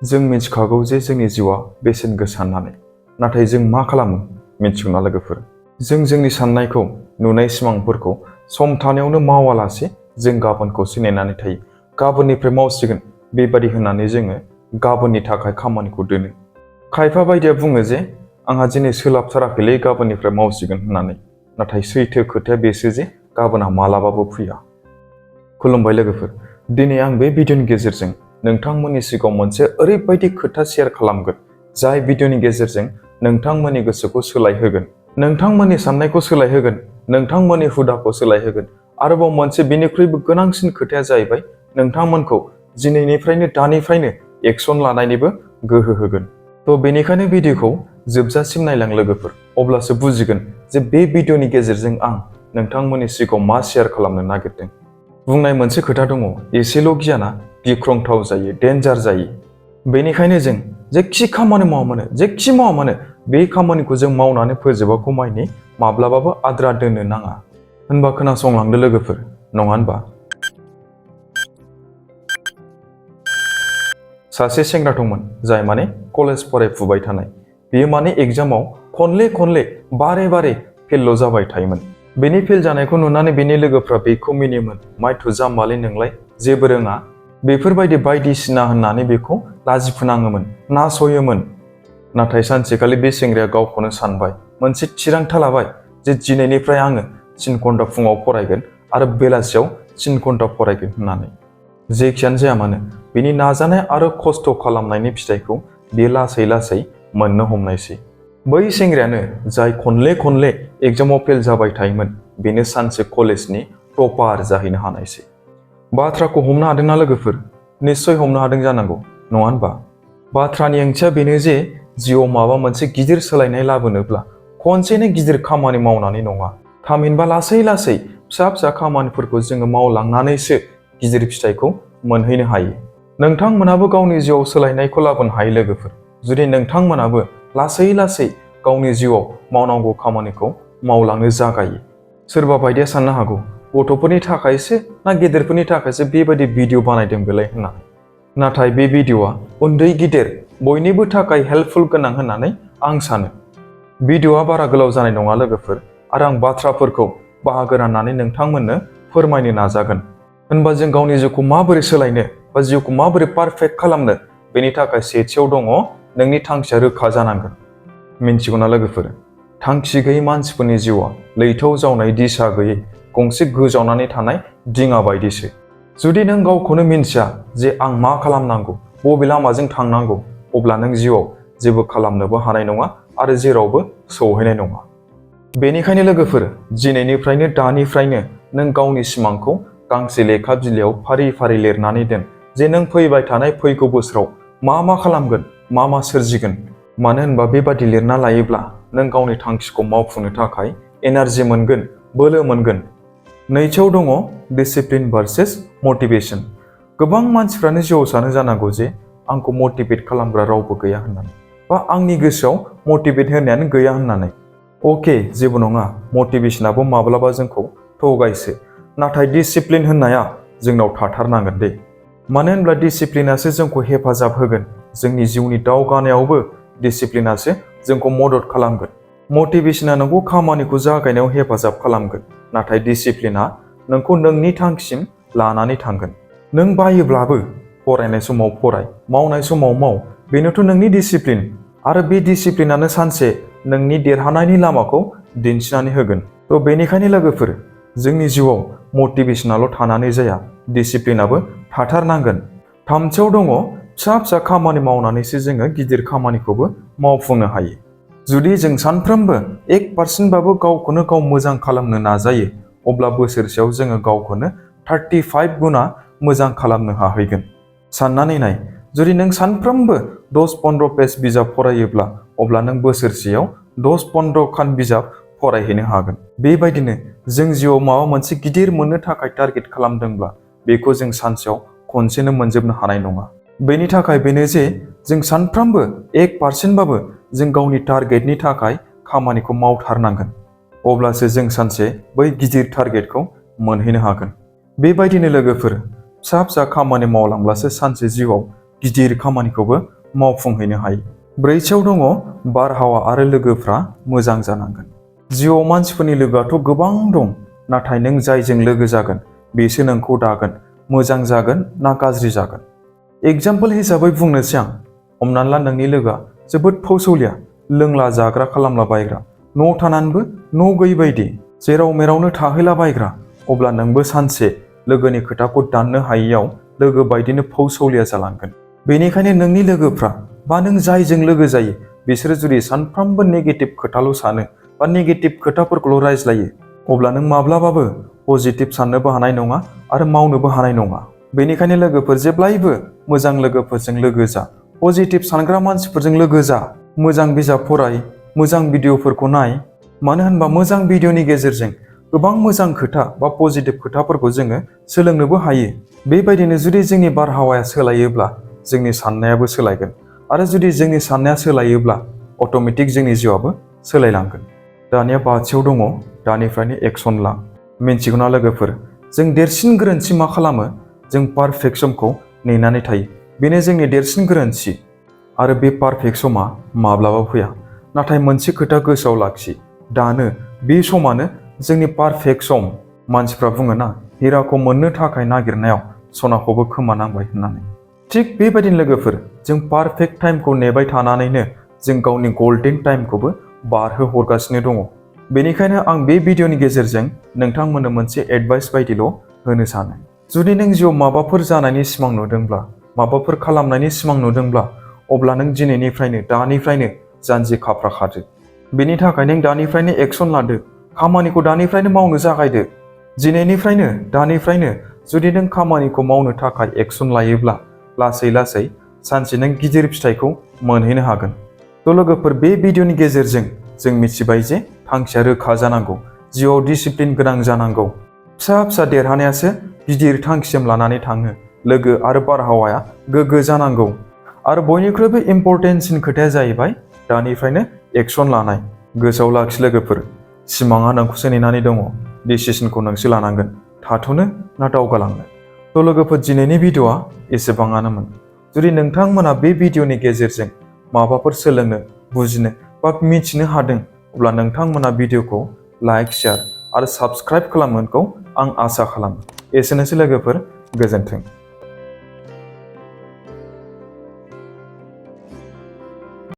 जों मिथिखागौ जे जोंनि जिउआ बेसेन गोसा होननानै, नाथाय जों मा खालामो मिथिगौना लोगोफोर? जों जोंनि साननायखौ, नुनाय सिमांफोरखौ सम थानायावनो मावालासे जों गाबोनखौसो नेनानै थायो। गाबोननिफ्राय मावसिगोन बेबादि होननानै जोङो गाबोननि थाखाय खामानिखौ दोनो। खायफा बायदिया बुङो जे आंहा दिनै सोलाबथाराखैलै गाबोननिफ्राय मावसिगोन होननानै, नाथाय सैथो खोथाया बेसो जे गाबोनहा मालाबाबो फैया। खुलुमबाय लोगोफोर, दिनै आं बे भिडिअनि गेजेरजों नोंथांमोननि सिगाङाव मोनसे ओरैबायदि खोथा शेयार खालामगोन जाय भिडिअनि गेजेरजों नोंथांमोननि गोसोखौ सोलायहोगोन, नोंथांमोननि साननायखौ सोलायहोगोन, नोंथांमोननि हुदाखौ सोलायहोगोन। आरोबाव मोनसे बेनिख्रुइबो गोनांसिन खोथाया जाहैबाय नोंथांमोनखौ दानिफ्रायनो एक्सन लानायनिबो गोहो होगोन। थ' बेनिखायनो भिडिअखौ जोबजासिम नायलां लोगोफोर, अब्लासो बुजिगोन जे बे भिडिअनि गेजेरजों आं नोंथांमोननि सिगाङाव मा शेयार खालामनो नागिरदों। बुंनाय मोनसे खोथा दङ, एसेल' गियाना गिख्रंथाव जायो, डेन्जार जायो। बेनिखायनो जों जेखि खामानि मावा मानो बे खामानिखौ जों मावनानै फोजोबागौ मानि माब्लाबाबो आद्रा दोननो नाङा। होनबा खोनासंलांदो लोगोफोर, नङा होनबा? सासे सेंग्रा दंमोन जाय कलेज फरायफुबाय थानाय। बियो एग्जामाव खनले बारे फेलल' जाबाय थायोमोन। बेनि फेल जानायखौ नुनानै बेनि लोगोफ्रा बेखौ मिनियोमोन, माइथ' जाम्बालै नोंलाय, जेबो रोङा, बेफोरबायदि बायदिसिना होननानै बेखौ लाजिफोनाङोमोन, नासयोमोन। नाथाय सानसेखालि बे सेंग्राया गावखौनो सानबाय, मोनसे थिरांथा लाबाय जे दिनैनिफ्राय आङो 3 घन्टा फुङाव फरायगोन आरो बेलासियाव 3 घन्टा फरायगोन होननानै। जेखियानो जाया मानो बिनि नाजानाय आरो खस्थ' खालामनायनि फिथाइखौ बियो लासै मोननो हमनायसै। बै सेंग्रायानो जाय खनले एग्जामाव फेल जाबाय थायोमोन, बेनो सानसे कलेजनि टपार जाहैनो हानायसै। बाथ्राखौ हमनो हादोंना लोगोफोर? निस्सय हमनो हादों जानांगौ, नङा होनबा? बाथ्रानि ओंथिया बेनो जे जिउआव माबा मोनसे गिदिर सोलायनाय लाबोनोब्ला खनसेनो गिदिर खामानि मावनानै नङा, थामहिनबा लासै फिसा खामानिफोरखौ जोङो मावलांनानैसो गिदिर फिथाइखौ मोनहैनो हायो। नोंथांमोनाबो गावनि जिउआव सोलायनायखौ लाबोनो हायो लोगोफोर, जुदि नोंथांमोनाबो लासै गावनि जिउआव मावनांगौ खामानिखौ मावलांनो जागायो। सोरबा बायदिया साननो हागौ, गथ'फोरनि थाखायसो ना गेदेरफोरनि थाखायसो बेबायदि भिडिअ बानायदों बेलाय होननानै। नाथाय बे भिडिअआ उन्दै गिदिर बयनिबो थाखाय हेल्पफुल गोनां होननानै आं सानो। भिडिअआ बारा गोलाव जानाय नङा लोगोफोर, आरो आं बाथ्राफोरखौ बाहागो राननानै नोंथांमोननो फोरमायनो नाजागोन। होनबा जों गावनि जिउखौ माबोरै सोलायनो बा जिउखौ माबोरै पारफेक्ट खालामनो, बेनि थाखाय सेथियाव दङ नोंनि थांखिया रोखा जानांगोन। मिन्थिगौना लोगोफोर, थांखि गैयै मानसिफोरनि जिउआ लैथोआव जावनाय दिशा गैयै गंसे गोजावनानै थानाय दिङा बायदिसो। जुदि नों गावखौनो मिन्थिया जे आं मा खालामनांगौ, बबे लामाजों थांनांगौ, अब्ला नों जिउआव जेबो खालामनोबो हानाय नङा आरो जेरावबो सौहैनाय नङा। बेनिखायनो लोगोफोर, दानिफ्रायनो नों गावनि सिमांखौ गांसे लेखा बिलाइयाव फारि लिरनानै दोन जे नों फैगौ बोसोराव मा खालामगोन, मा सोरजिगोन। मानो होनबा बेबादि लिरना लायोब्ला नों गावनि थांखिखौ मावफुंनो थाखाय एनार्जि मोनगोन, बोलो मोनगोन। नैथियाव दङ डिसिप्लिन भार्सेस मटिभेशन। गोबां मानसिफ्रानो जिउआव सानो जानांगौ जे आंखौ मटिभेट खालामग्रा रावबो गैया होननानै, बा आंनि गोसोआव मटिभेट होनायानो गैया होननानै। अके, जेबो नङा, मटिभेशनाबो माब्लाबा जोंखौ थगायसो, नाथाय डिसिप्लिन होननाया जोंनाव थाथारनांगोन दे। मानो होनब्ला डिसिप्लिनासो जोंखौ हेफाजाब होगोन, जोंनि जिउनि दावगानायावबो डिसिप्लिनासो जोंखौ मदद खालामगोन। मटिभेशना नोंखौ खामानिखौ जागायनायाव हेफाजाब खालामगोन, नाथाय डिसिप्लिना नोंखौ नोंनि थांखिसिम लानानै थांगोन। नों बायोब्लाबो फरायनाय समाव फराय, मावनाय समाव माव, बेनोथ' नोंनि डिसिप्लिन। आरो बे डिसिप्लिनानो सानसे नोंनि देरहानायनि लामाखौ दिन्थिनानै होगोन। थ' बेनिखायनो लोगोफोर, जोंनि जिउआव मटिभेशनाल' थानानै जाया, डिसिप्लिनाबो थाथारनांगोन। थामथियाव दङ फिसा खामानि मावनानैसो जोङो गिदिर खामानिखौबो मावफुंनो हायो। जुदि जों सानफ्रोमबो 1% बाबो गावखौनो गाव मोजां खालामनो नाजायो, अब्ला बोसोरसेयाव जोङो गावखौनो 35 गुना मोजां खालामनो हाहैगोन। साननानै नाय, जुदि नों सानफ्रोमबो 10-15 पेज बिजाब फरायोब्ला, अब्ला नों बोसोरसेयाव 10-15 खान बिजाब फरायहैनो हागोन। बेबायदिनो जों जिउआव माबा मोनसे गिदिर मोननो थाखाय टारगेट खालामदोंब्ला बेखौ जों सानसेयाव खनसेनो मोनजोबनो हानाय नङा। बेनि थाखाय बेनो जे जों सानफ्रोमबो 1% बाबो जों गावनि टारगेटनि थाखाय खामानिखौ मावथारनांगोन। अब्लासो जों सानसे बै गिदिर टारगेटखौ मोनहैनो हागोन। बेबायदिनो लोगोफोर, फिसा खामानि मावलांब्लासो सानसे जिउआव गिदिर खामानिखौबो मावफुंहैनो हायो। ब्रैथियाव दङ बारहावा आरो लोगोफ्रा मोजां जानांगोन। जिउआव मानसिफोरनि लोगोआथ' गोबां दं, नाथाय नों जायजों लोगो जागोन बेसो नोंखौ दागोन, मोजां जागोन ना गाज्रि जागोन। एग्जाम्पल हिसाबै बुंनोसै आं, हमनानै ला नोंनि लोगोआ जोबोद फावसौलिया, लोंला जाग्रा खालामलाबायग्रा, न'आव थानानैबो न' गैयै बायदि जेराव मेरावनो थाहैलाबायग्रा, अब्ला नोंबो सानसे लोगोनि खोथाखौ दाननो हायैयाव लोगो बायदिनो फावसौलिया जालांगोन। बेनिखायनो नोंनि लोगोफ्रा बा नों जायजों लोगो जायो बिसोरो जुदि सानफ्रामबो नेगेटिभ खोथाल' सानो बा नेगेटिभ खोथाफोरखौल' रायज्लायो, अब्ला नों माब्लाबाबो पजिटिभ साननोबो हानाय नङा आरो मावनोबो हानाय नङा। बेनिखायनो लोगोफोर जेब्लायबो मोजां लोगोफोरजों लोगो जा, पजिटिभ सानग्रा मानसिफोरजों लोगो जा, मोजां बिजाब फराय, मोजां भिडिअफोरखौ नाय। मानो होनबा मोजां भिडिअनि गेजेरजों गोबां मोजां खोथा बा पजिटिभ खोथाफोरखौ जोङो सोलोंनोबो हायो। बेबायदिनो जुदि जोंनि बारहावाया सोलायोब्ला जोंनि साननायाबो सोलायगोन, आरो जुदि जोंनि साननाया सोलायोब्ला अट'मेटिक जोंनि जिउआबो सोलायलांगोन। दानिया बाथियाव दङ दानिफ्रायनो एक्सन ला। मिन्थिगौना लोगोफोर, जों देरसिन गोरोन्थि मा खालामो? जों पारफेक्ट समखौ नेनानै थायो। बेनो जोंनि देरसिन गोरोन्थि। आरो बे पारफेक्ट समा माब्लाबा फैया। नाथाय मोनसे खोथा गोसोआव लाखि, दानो बे समानो जोंनि पारफेक्ट सम। मानसिफ्रा बुङो ना, हिराखौ मोननो थाखाय नागिरनायाव सनाखौबो खोमानांबाय होननानै। थिग बेबायदिनो लोगोफोर, जों पारफेक्ट टाइमखौ नेबाय थानानैनो जों गावनि गल्डेन टाइमखौबो बारहोहरगासिनो दङ। बेनिखायनो आं बे भिडिअनि गेजेरजों नोंथांमोननो मोनसे एडभाइस बायदिल' होनो सानो। जुदि नों जिउआव माबाफोर जानायनि सिमां नुदोंब्ला, माबाफोर खालामनायनि सिमां नुदोंब्ला, अब्ला नों दिनैनिफ्रायनो, दानिफ्रायनो जानजि खाफ्रा खादो। बेनि थाखाय नों दानिफ्रायनो एक्सन लादो, खामानिखौ दानिफ्रायनो मावनो जागायदो। दिनैनिफ्रायनो, दानिफ्रायनो जुदि नों खामानिखौ मावनो थाखाय एक्सन लायोब्ला लासै लासै सानसे नों गिदिर फिथाइखौ मोनहैनो हागोन। थ' लोगोफोर, बे भिडिअनि गेजेरजों जों मिथिबाय जे थांखिया रोखा जानांगौ, जिउआव डिसिप्लिन गोनां जानांगौ। फिसा फिसा देरहानायासो गिदिर थांखिसिम लानानै थाङो। लोगो आरो बारहावाया गोग्गो जानांगौ। आरो बयनिख्रुइबो इम्परटेन्टसिन खोथाया जाहैबाय दानिफ्रायनो एक्सन लानाय। गोसोआव लाखि लोगोफोर, सिमाङा नोंखौसो नेनानै दङ, डिसिसनखौ नोंसो लानांगोन, थाथ'नो ना दावगालांनो। थ' लोगोफोर, दिनैनि भिडिअआ एसेबाङानोमोन। जुदि नोंथांमोना बे भिडिअनि गेजेरजों माबाफोर सोलोंनो, बुजिनो बा मिथिनो हादों, अब्ला नोंथांमोना भिडिअखौ लाइक, शेयार आरो साबस्क्राइब खालामगोनखौ आं आसा खालामो। एसेनोसै लोगोफोर, गोजोन्थों।